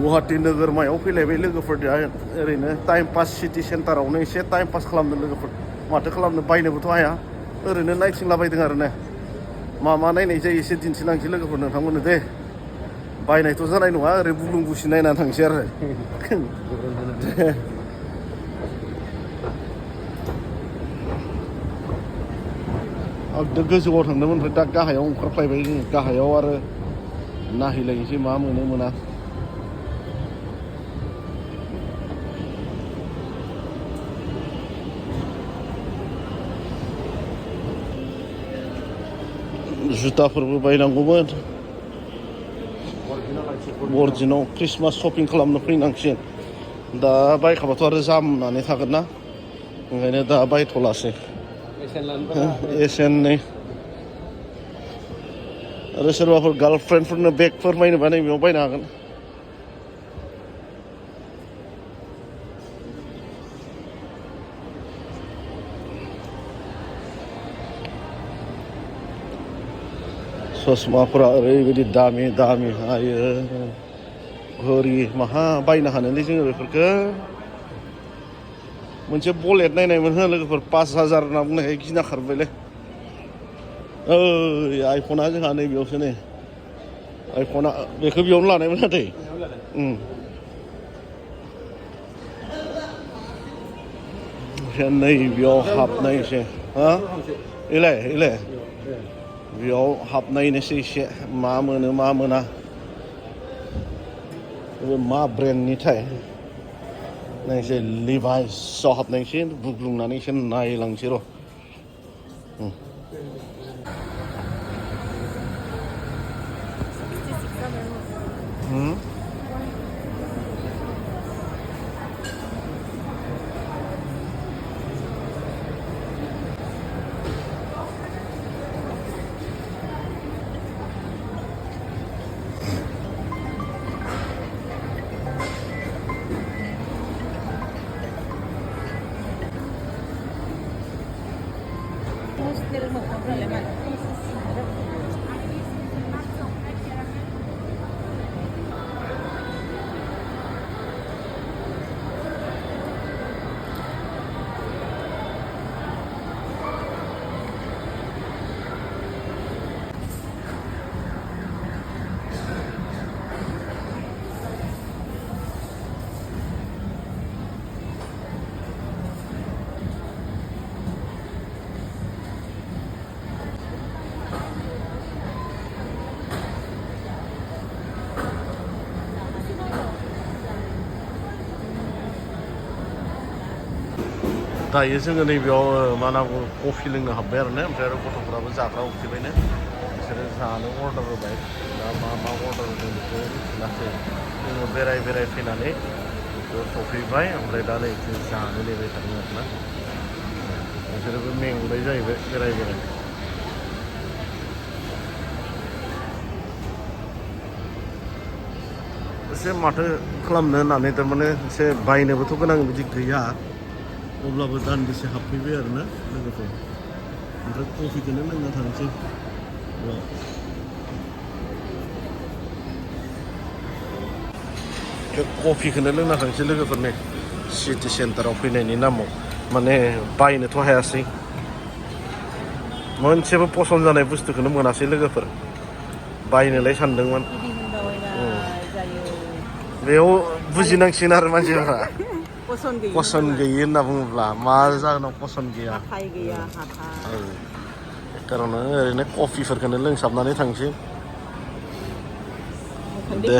गुवाहाटी नोगोरमायाव फैलायबाय लोगोफोरजों ओरैनो टाइम पास सिटि सेन्टारावनो एसे टाइम पास खालामनो लोगोफोर माथो खालामनो बायनोबोथ' हाया ओरैनो नायथिंलाबायदों आरो ना मा नायनाय जायो एसे दिन्थिलांसै लोगोफोर नोंथांमोननो दे बायनायथ' जानाय नङा ओरै बुग्लुं बुसि नायनानै थांसै आरो गोजौआव थांदोंमोन ओमफ्राय दा गाहायाव ओंखारख्लायबाय जों गाहायाव आरो नायहैलायनोसै मा मोनो मोना जुताफोरबो बायनांगौमोन बरदिनाव ख्रिस्टमास शपिं खालामनो फैनांसिगोन दा बायखाबाथ' आरो जामनानै थागोन ना ओंखायनो दा बायथ'लासै एसेननै आरो सोरबाफोर गार्लफ्रेन्डफोरनो बेगफोर बायनोबा नैबेयाव बायनो हागोन ससमाफोरा ओरैबायदि दामि दामि हायो घरि माहा बायनो हानोलै जोङो बेफोरखौ मोनसे बुलेट नायनायमोन हो लोगोफोर 5,000 होनना बुंनायखाय गिना खारबायलै ओइ आइफना जोंहा नैबेयावसो नै आइफना बेखौ बेयावनो लानायमोन नाथाय नैबेयाव हाबनायसै हा इलाय बेयाव हाबनायनोसै एसे मा मोनो मा मोना बे मा ब्रेन्डनिथाय नायसै लिभाइसआव हाबनायसै बुग्लुंनानै एसे नायलांसै र' दायो जोङो नैबेयाव मा होनना बुङो कफि लोंनो हाबबाय आरो ना ओमफ्राय आरो गथ'फोराबो जाग्रा उखैबायनो बिसोरो जानो अर्डार होबाय दा मा अर्डार होदों बेखौ मिथिलासै जोङो बेराय फैनानै बेयाव सफैबाय ओमफ्राय दा नै जानो नेबाय थादों आरो ना बिसोरबो मेंबाय जाहैबाय बेराय एसे माथो खालामनो होननानै थारमाने एसे बायनोबोथ' गोनां बिदि गैया अब्लाबो दान्दिसे हाबफैबाय आरो ना लोगोफोर ओमफ्राय कफिखौनो लोंना थांसै कफिखौनो लोंना थांसै लोगोफोरनि सिटि सेन्टाराव फैनायनि नामाव माने बायनोथ' हायासै मोनसेबो पसन्द जानाय बुस्थुखौनो मोनासै लोगोफोर बायनोलाय सानदोंमोन बेयाव बुजिनांसिगोन आरो मानसिफोरा पसन्द गैयि होनना बुङोब्ला मा जाहोनाव पसन्द गैया खार'ना ओरैनो कफिफोरखौनो लोंसाबनानै थांसै दे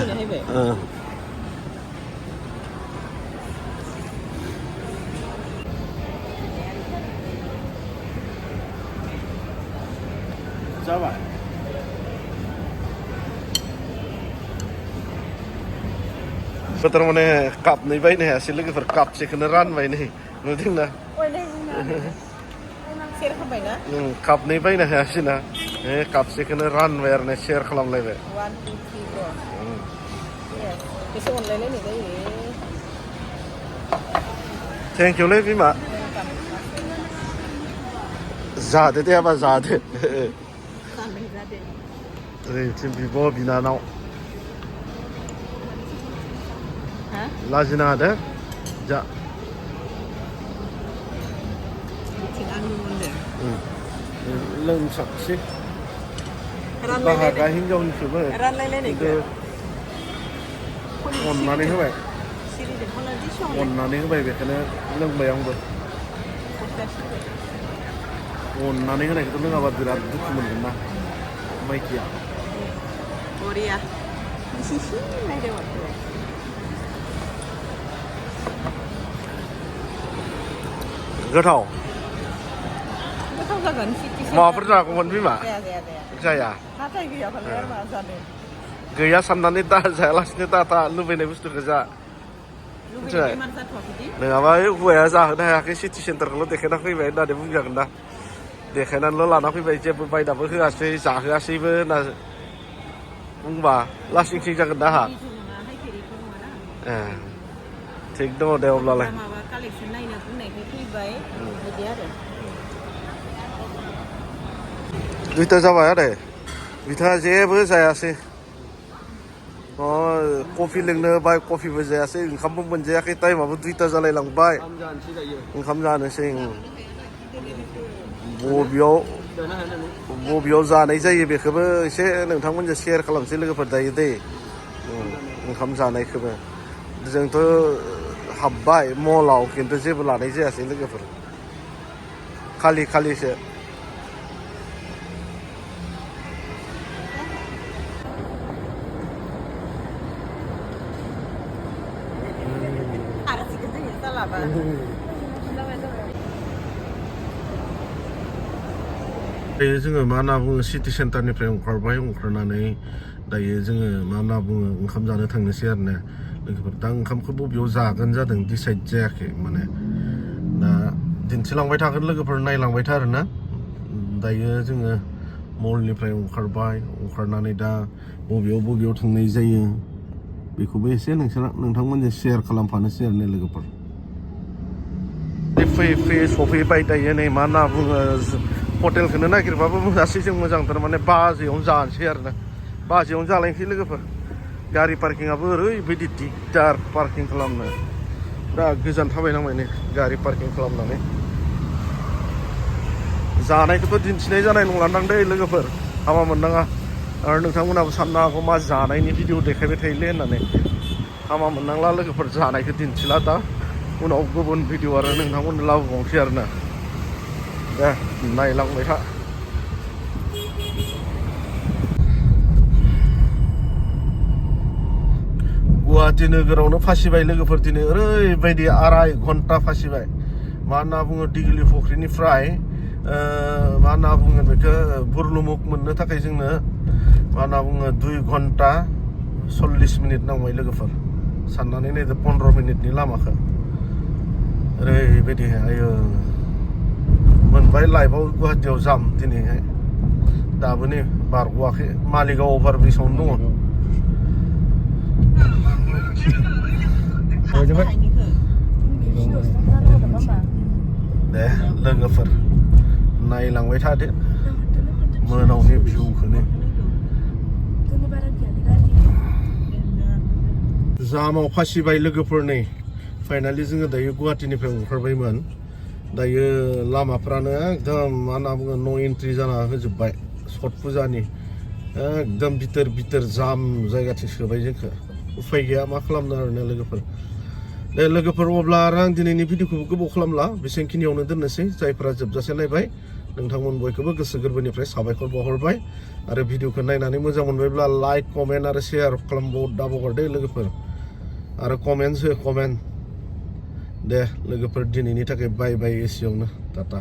जाबाय थारमाने कापनै बायनो हायासै लोगोफोर कापसेखौनो रानबाय नै नुदोंना कापनै बायनो हायासै ना कापसेखौनो रानबाय आरो ना शेयार खालामलायबाय थेंक इउलै बिमा जादो दे आबा जादो ओरैथिं बिब' बिनानाव लाजिनाङा दे जा लोंसाबसै बाहागा हिनजावनिखौबो खिन्थु अननानै होबाय बेखौनो लोंबाय आंबो अननानै होनायखौथ' लोङाबा बिराद दुखु मोनगोन ना माइकिया गोथाव जागोन माबाफोर जागौमोन बिमा जाया गैया साननानै दा जायालासिनो दा लुबैनाय बुस्थुखौ जा नङाबा हौवाया जाहोनो हायाखै सिटि सेन्टारखौल' देखायना फैबाय होननानै बुंजागोन ना देखायनानैल' लाना फैबाय जेबो बायनाबो होआसै जाहोआसैबो होनना बुंबा लासिं सिं जागोन ना आंहा थिग दङ दे अब्लालाय दुइथा जाबाय आरो बिथाङा जेबो जायासै कफि लोंनो बाय कफिबो जायासै ओंखामबो मोनजायाखै टाइमाबो 2ता जालायलांबाय ओंखाम जानोसै बबेयाव जानाय जायो बेखौबो एसे नोंथांमोनजों शेयार खालामसै लोगोफोर दायो दै ओंखाम जानायखौबो जोंथ' हाबबाय मलाव खिन्थु जेबो लानाय जायासै लोगोफोर खालिसो दायो जोङो मा होनना बुङो सिटि सेन्टारनिफ्राय ओंखारनानै दायो जोङो मा होनना बुङो ओंखाम जानो थांनोसै आरो ना लोगोफोर दा ओंखामखौ बबेयाव जागोन जादों डिसाइड जायाखै माने दा दिन्थिलांबाय थागोन लोगोफोर नायलांबाय था आरोना दायो जोङो मलनिफ्राय ओंखारनानै दा बबेयाव थांनाय जायो बेखौबो एसे नोंथांमोनजों शेयार खालामफानोसै आरो ना लोगोफोर फैयै सफैबाय दायो नै मा होनना बुङो हटेलखौनो नागिरबाबो मोनासै जों मोजां थारमाने बाजियावनो जानोसै आरो ना बाजियावनो जालायनोसै लोगोफोर गारि पार्किंआबो ओरैबायदि दिगदार पार्किं खालामनो बिराद गोजान थाबायनांबाय नै गारि पार्किं खालामनानै जानायखौथ' दिन्थिनाय जानाय नंलादां दै लोगोफोर हामा मोननाङा आरो नोंथांमोनाबो साननो हागौ मा जानायनि भिडिअ देखायबाय थायोलै होननानै हामा मोननांला लोगोफोर जानायखौ दिन्थिला दा उनाव गुबुन भिडिअ आरो नोंथांमोननो लाबोबावनोसै आरो ना दे नायलांबाय था गुवाहाटि नोगोरावनो फासिबाय लोगोफोर दिनै ओरैबायदि 2.5 घन्टा फासिबाय मा होनना बुङो दिगिलि फुख्रिनिफ्राय मा होनना बुङो बेखौ बुरलुमुख मोननो थाखाय जोंनो मा होनना बुङो 2 घन्टा 40 मिनिट नांबाय लोगोफोर साननानै नायदो 15 मिनिटनि लामाखौ ओरैबायदि आयो मोनबाय लाइफआव गुवाहाटियाव जाम दिनैहाय दाबो नै बारग'वाखै मालिगाव अभार ब्रिजआवनो दङ दे लोगोफोर नायलांबाय थादो मोनावनि भिउखौनो जामाव फासिबाय लोगोफोर नै फाइनालि जोङो दायो गुवाहाटिनिफ्राय ओंखारबायमोन दायो लामाफ्रानो एकदम मा होनना बुङो न' एन्ट्रि जाना होजोब्बाय छट फुजानि एकदम बिथोर जाम जायगाथिं सोबाय जोंखौ उफाय गैया मा खालामनो आरोना लोगोफोर दे लोगोफोर अब्ला आरो आं दिनैनि भिडिअखौबो गोबाव खालामला बेसेबांखिनियावनो दोननोसै जायफोरा जोबजासे नायबाय नोंथांमोन बयखौबो गोसो गोरबोनिफ्राय साबायखर बावहरबाय आरो भिडिअखौ नायनानै मोजां मोनबायब्ला लाइक कमेन्ट आरो शेयार दाबावगार दे लोगोफोर आरो कमेन्ट दे लोगोफोर दिनैनि थाखाय बाय एसेयावनो टाटा